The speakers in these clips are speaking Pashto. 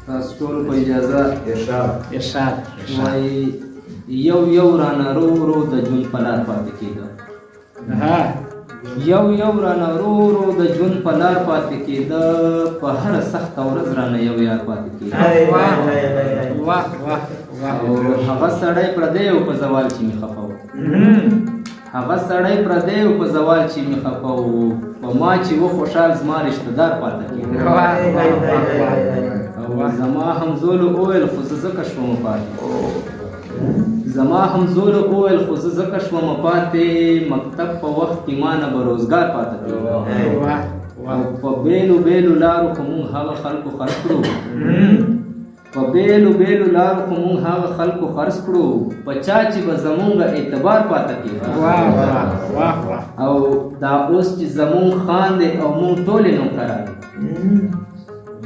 تاسو ټولو په اجازه. ارشاد. ارشاد. وایي، یو یو رانه رو رو د ژوند په لار پاتې کېده. ها. یو یو رانه رو رو د ژوند په لار پاتې کېده، په هره سخته ورځ رانه یو یار پاتې کېده. هاي هاي هاي هاي هاي. واه واه واه. او هغه سړی پردی و په زوال چې مې خفه و. هغه سړی پردی و په زوال چې مې خفه و، په ما چې و خوشحال زما رشته دار پاتې کېده. واه واه واه واه. او زما همزولو وویل خو زه ځکه شوم پاتې، زما همزولو وویل خو زه ځکه شوم پاتې، مکتب په وخت کې ما نه به روزګار پاتې کېده. واه. او په بېلو بېلو لارو خو مونږ هغه خلکو خرڅ کړو، په بېلو بېلو لارو خو مونږ هغه خلکو خرڅ کړو، په چا چې به زمونږ اعتبار پاتې کېده. واه واه واه واه. او دا اوس چې زمونږ خان دی او مونږ ټولې نوکران یو،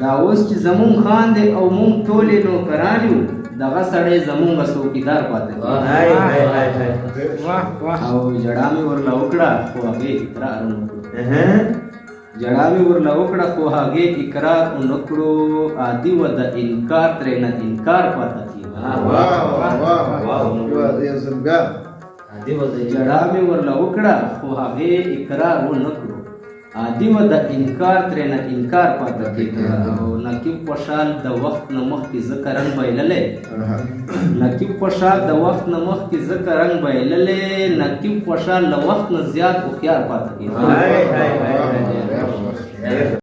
دا اوس چې زمونږ خان دی او مونږ ټولې نوکران یو، دغه سړی زمونږ څوکیدار پاتې کېده. هاي هاي هاي هاي. واه واه. او ژړا مې ورله وکړه خو هغې اقرار ونه کړو. ژړا مې ورله وکړه خو هغې اقرار ونه کړو، عادي وه د انکار ترېنه انکار پاتې کېده. واه واه واه. واه. یو ځل بیا. ژړا مې ورله وکړه خو هغې اقرار ونه کړو، عادي وه د انکار ترېنه انکار پاتې کېده. او نقیب خوشحال د وخت نه مخکې ځکه رنګ بایللی، نقیب خوشحال د وخت نه مخکې ځکه رنګ بایللی، نقیب خوشحال له وخت نه زیات هوښیار پاتې کېده. هاي هاي هاي هاي.